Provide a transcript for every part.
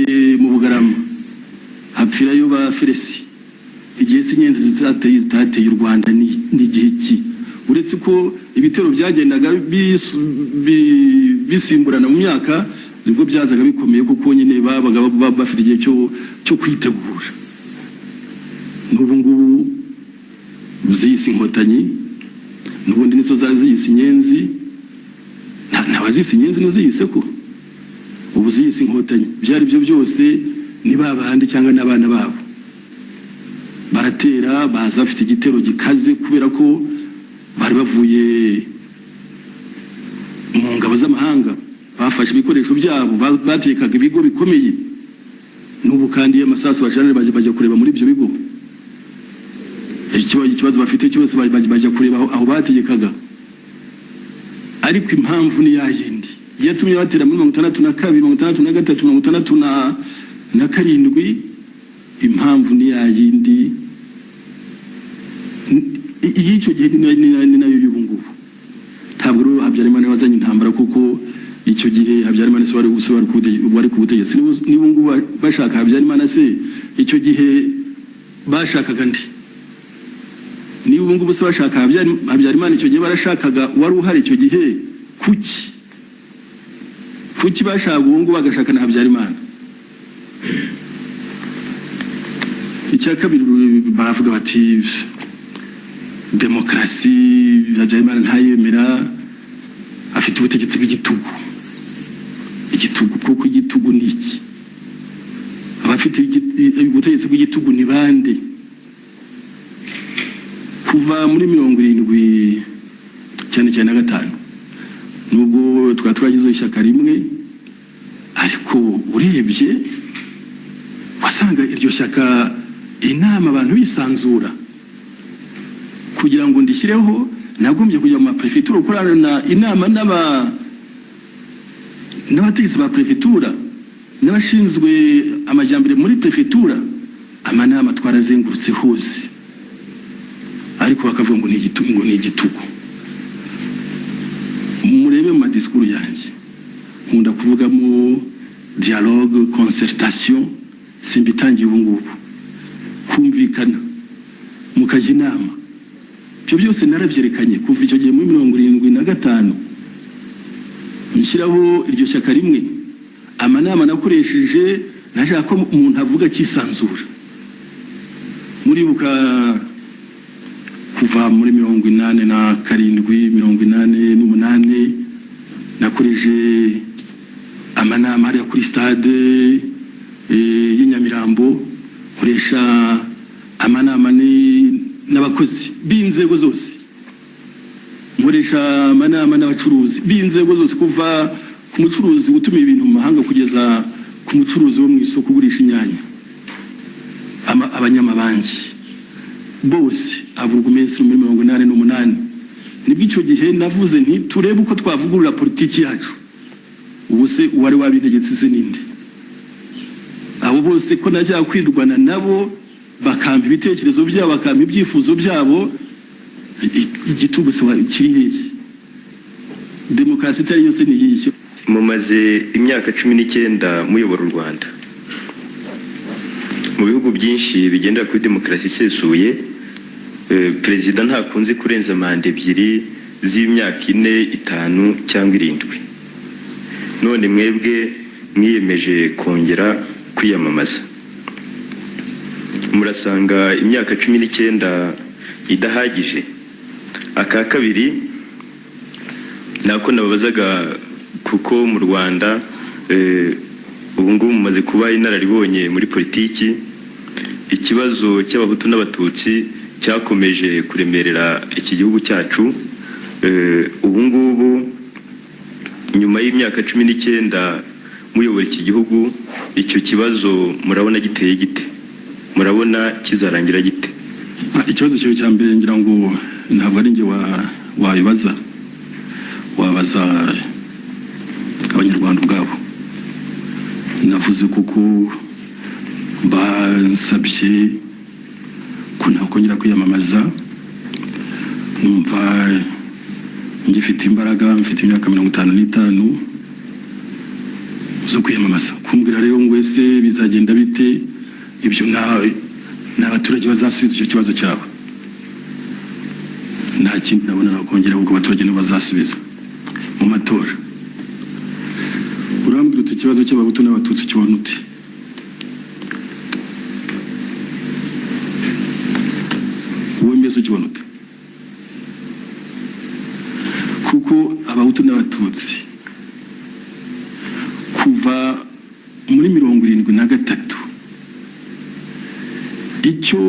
Mu Bugarama hapfirayo ba Feresi. Igihe se inyenzi zitateye u Rwanda ni igihe ki? Uretse ko ibitero byagendaga bisimburana mu myaka, nibwo byazaga bikomeye, kuko nyine babaga bafite igihe cyo kwitegura. N'ubu ngubu ziyise Inkotanyi, n'ubundi nizo zari ziyise Inyenzi. Ntawazise Inyenzi n'uziyise ko ubu ziyise Inkotanyi. Ibyo ari byo byose ni ba bandi cyangwa n'abana babo baratera, baza bafite igitero gikaze kubera ko bari bavuye mu ngabo z'amahanga, bafashe ibikoresho byabo, batekaga ibigo bikomeye. N'ubu kandi iyo amasasu bacana bajya kureba muri ibyo bigo ikibazo bafite cyose, bajya kureba aho bategekaga. Ariko impamvu ni ya yindi yatumye batera muri 62, 63, 67. Impamvu ni ya yindi y'icyo gihe, ni nayo y'ubu ngubu. Ntabwo rero Habyarimana wazanye intambara, kuko icyo gihe Habyarimana se wari ku butegetsi. Niba ubu ngubu bashaka Habyarimana se, icyo gihe bashakaga ndi? Niba ubu ngubu se bashaka Habyarimana, icyo gihe barashakaga wari uhari icyo gihe? Kuki bashaka ubu ngubu bagashaka na Habyarimana? Icya kabiri, baravuga bati demokarasi Habyarimana ntayemera, afite ubutegetsi bw'igitugu. Igitugu kuko igitugu ni iki? Abafite ubutegetsi bw'igitugu ni bande? Kuva muri 75 cyane, nubwo twaba twaragizeho ishyaka rimwe, ariko urebye wasanga iryo shyaka inama abantu bisanzura. Kugira ngo ndishyireho nagombye kujya mu maperefegitura gukorana inama n'abategetsi ba perefegitura n'abashinzwe amajyambere muri perefegitura. Amanama twarazengurutse hose, ariko bakavuga ngo ni igitugu, ngo ni igitugu. Murebe mu madisikuru yanjye, nkunda kuvugamo dialogue, concertation. Simbitangiye ubu ngubu. Kumvikana, mukajya inama, ibyo byose narabyerekanye kuva icyo gihe muri 75 nshyiraho iryo shyaka rimwe. Amanama nakoresheje, nashaka ko umuntu avuga akisanzura. Muribuka kuva muri 87, 88, nakoreje amanama hariya kuri stade y'i Nyamirambo, nkoresha amanama n'abakozi b'inzego zose, nkoresha amanama n'abacuruzi b'inzego zose, kuva ku mucuruzi utuma ibintu mu mahanga kugeza ku mucuruzi wo mu isoko ugurisha inyanya, abanyamabanki bose, aburugumesitiri. Muri 88 nibwo icyo gihe navuze nti turebe uko twavugurura politiki yacu. Ubu se uwari wabintegetse se ninde? Abo bose ko najya kwirwana nabo, bakampa ibitekerezo byabo, bakampa ibyifuzo byabo, igitugu se kiri hehe? Demokarasi itari yose ni iyihe? Mumaze imyaka 19 muyobora u Rwanda. Mu bihugu byinshi bigendera kuri demokarasi isesuye, perezida ntakunze kurenza manda ebyiri z'imyaka 4, 5 cyangwa 7. None mwebwe mwiyemeje kongera kwiyamamaza. Murasanga imyaka 19 idahagije? Aka kabiri nako nababazaga, kuko mu Rwanda ubu ngubu mumaze kuba inararibonye muri politiki, ikibazo cy'Abahutu n'Abatutsi cyakomeje kuremerera iki gihugu cyacu. Ubu ngubu nyuma y'imyaka 19 muyobora iki gihugu, icyo kibazo murabona giteye gite? Murabona kizarangira gite? Ikibazo cyawe cya mbere, ngira ngo ntabwo ari njye wabibaza, wabaza Abanyarwanda ubwabo. Navuze kuko bansabye ko ntakongera kwiyamamaza, numva ngifite imbaraga, mfite imyaka 55 zo kwiyamamaza. Kumbwira rero ngo ese Se bizagenda bite? Ibyo ni abaturage bazasubiza icyo kibazo cyabo. Nta kindi nabona nakongera, kuko abaturage nibo bazasubiza mu matora. Urambwira uti: "Ikibazo cy'Abahutu n'Abatutsi ukibona ute?" Wowe mbese ukibona ute? Kuko Abahutu n'Abatutsi kuva muri 73, icyo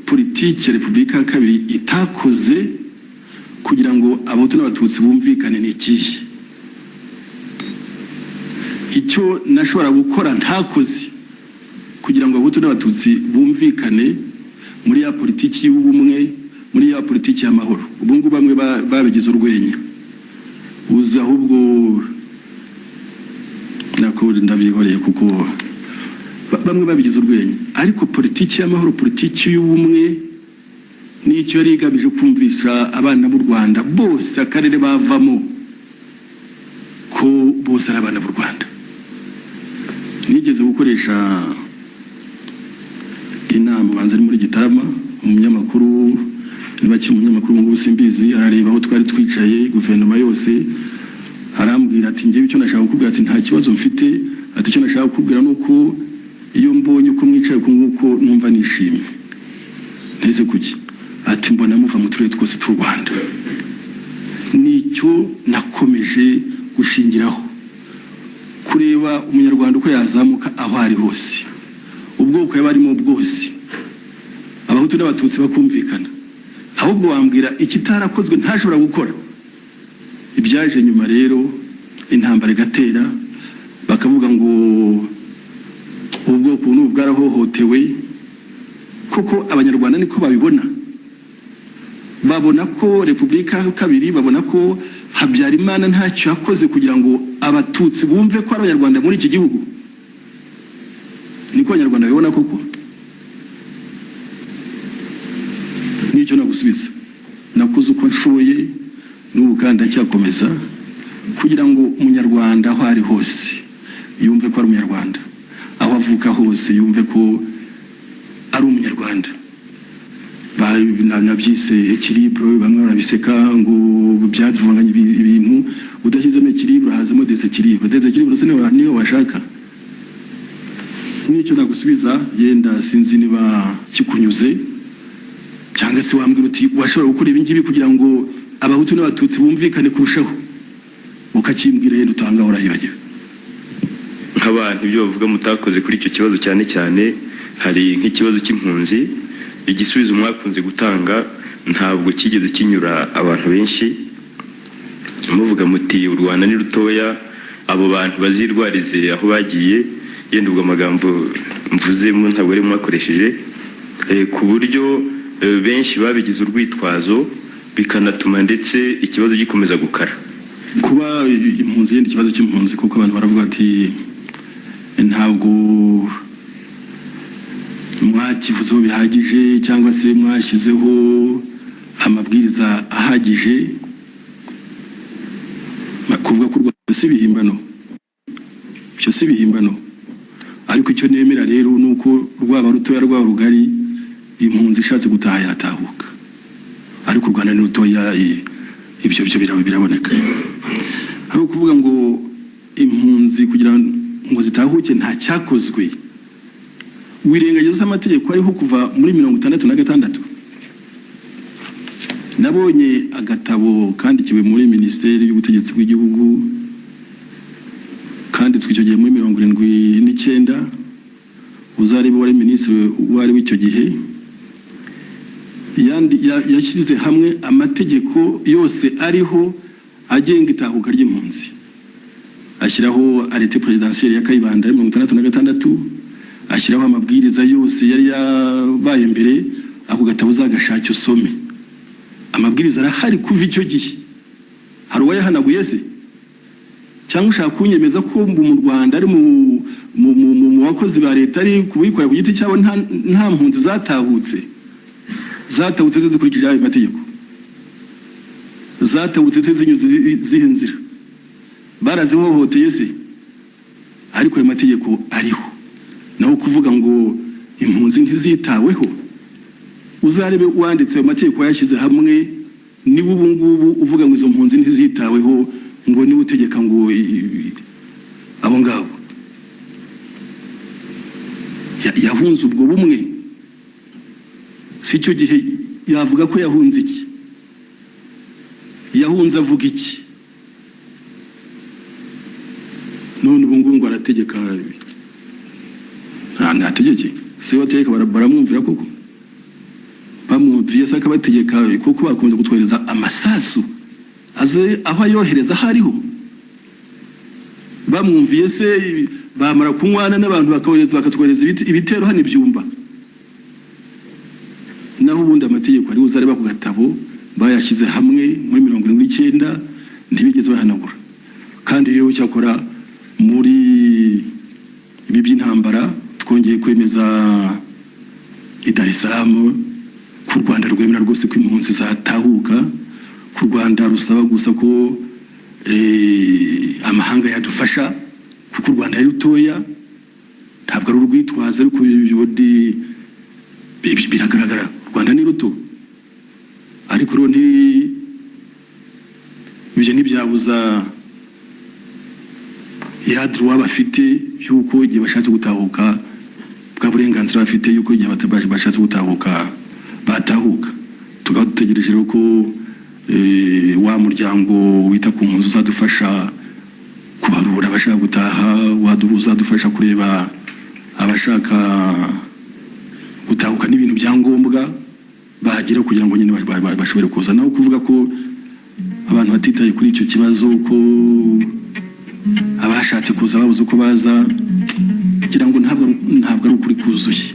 politiki ya Repubulika ya kabiri itakoze kugira ngo Abahutu n'Abatutsi bumvikane ni ikihe? Icyo nashobora gukora ntakoze kugira ngo Abahutu n'Abatutsi bumvikane muri ya politiki y'ubumwe, muri ya politiki y'amahoro, ubu ngubu bamwe babigize urwenya, uzi ahubwo nako ndabyihoreye, kuko bamwe babigize urwenya. Ariko politiki y'amahoro, politiki y'ubumwe, nicyo yari igamije: kumvisha abana b'u Rwanda bose, akarere bavamo, ko bose ari abana b'u Rwanda. Nigeze gukoresha inama, banza ari muri Gitarama, umunyamakuru, niba akiri umunyamakuru ubu ngubu simbizi, arareba aho twari twicaye, guverinoma yose, arambwira ati: "Njyewe icyo nashaka kukubwira," ati, "nta kibazo mfite," ati, "icyo nashaka kukubwira ni uko iyo mbonye uko mwicaye uku nguko numva nishimye." Nteze kuki? Ati: "Mbona muva mu turere twose tw'u Rwanda." Nicyo nakomeje gushingiraho, kureba Umunyarwanda uko yazamuka aho ari hose, ubwoko yaba arimo bwose, Abahutu n'Abatutsi bakumvikana. Ahubwo wambwira ikitarakozwe ntashobora gukora. Ibyaje nyuma rero, intambara igatera, bakavuga ngo ubwoko n'ubu bwarahohotewe. Koko Abanyarwanda niko babibona? Babona ko Repubulika ya kabiri, babona ko Habyarimana ntacyo yakoze kugira ngo Abatutsi bumve ko ari Abanyarwanda muri iki gihugu? Niko Abanyarwanda babibona koko? Nicyo nagusubiza. Nakoze uko nshoboye, n'ubu kandi ndacyakomeza, kugira ngo Umunyarwanda aho ari hose yumve ko ari Umunyarwanda, aho avuka hose yumve ko ari Umunyarwanda. Nabyise équilibre, bamwe barabiseka ngo byavanganye ibintu. Udashyizemo équilibre hazamo déséquilibre. Déséquilibre se niyo washaka? Nicyo nagusubiza. Yenda sinzi niba kikunyuze, cyangwa se wambwira uti: "Washobora gukora ibi ngibi kugira ngo Abahutu n'Abatutsi bumvikane kurushaho," ukakimbwira. Yenda utanga urayibagiwe. Nk'abantu, ibyo bavuga mutakoze kuri icyo kibazo, cyane cyane hari nk'ikibazo cy'impunzi. Igisubizo mwakunze gutanga ntabwo cyigeze kinyura abantu benshi. Muvuga muti: "U Rwanda ni rutoya, abo bantu bazirwarize aho bagiye." Yenda ubwo amagambo mvuzemo ntabwo ari mwakoresheje, ku buryo benshi babigize urwitwazo, bikanatuma ndetse ikibazo gikomeza gukara. Kuba impunzi, yenda ikibazo cy'impunzi, kuko abantu baravuga ati: "Ntabwo mwakivuzeho bihagije, cyangwa se mwashyizeho amabwiriza ahagije." Kuvuga ko u Rwanda si ibihimbano, ibyo si ibihimbano. Ariko icyo nemera rero ni uko rwaba rutoya, rwaba rugari, impunzi ishatse gutaha yatahuka. Ariko u Rwanda ni rutoya, ibyo byo biraboneka. Ari ukuvuga ngo impunzi kugira ngo zitahuke nta cyakozwe, wirengagiza amategeko ariho kuva muri 66. Nabonye agatabo kandikiwe muri Minisiteri y'Ubutegetsi bw'Igihugu, kanditswe icyo gihe muri 79. Uzarebe wari minisitiri uwo ari w'icyo gihe, yashyize hamwe amategeko yose ariho agenga itahuka ry'impunzi, ashyiraho arrêté présidentiel ya Kayibanda ya 66, ashyiraho amabwiriza yose yari yabaye mbere. Ako gatabo uzagashake usome, amabwiriza arahari kuva icyo gihe. Hari uwayahanaguye se? Cyangwa ushaka kunyemeza ko mu Rwanda, ari mu bakozi ba leta, ari kubikorera ku giti cyabo, nta mpunzi zatahutse zikurikije ayo mategeko? Zatahutse zinyuze zihe nzira? Barazihohoteye se? Ariko ayo mategeko ariho. Kuvuga ngo impunzi ntizitaweho, uzarebe uwanditse ayo mategeko yashyize hamwe, niwe ubu ngubu uvuga ngo izo mpunzi ntizitaweho, ngo niwe utegeka ngo abo ngabo. Yahunze ubwo bumwe. Si icyo gihe yavuga ko yahunze iki? Yahunze avuga iki? None ubu ngubu ngo arategeka. Ntategeke se? Bategeka baramwumvira koko? Bamwumviye se akabategeka kuko bakomeza kutwohereza amasasu, aze aho ayohereza aho ariho? Bamwumviye se, bamara kunywana n'abantu bakabohereza, bakatwohereza ibitero hano ibyumba? Naho ubundi amategeko ari uzareba ku gatabo, bayashyize hamwe muri 79, ntibigeze bahanagura. Kandi rero cyakora muri ibi by'intambara twongeye kwemeza i Dar es Salaam ko u Rwanda rwemera rwose ko impunzi zatahuka, ko u Rwanda rusaba gusa ko amahanga yadufasha, kuko u Rwanda ari rutoya. Ntabwo ari urwitwazo, ariko biragaragara, u Rwanda ni ruto. Ariko rero ibyo ntibyabuza ya droit bafite yuko igihe bashatse gutahuka, bwa burenganzira bafite yuko igihe bashatse gutahuka batahuka. Tukaba dutegereje rero ko wa muryango wita ku mpunzi uzadufasha kubarura abashaka gutaha, uzadufasha kureba abashaka gutahuka n'ibintu bya ngombwa bagira kugira ngo nyine bashobore kuza. Naho kuvuga ko abantu batitaye kuri icyo kibazo, ko abashatse kuza babuze uko baza, kugira ngo ntabwo ari ukuri kuzuye.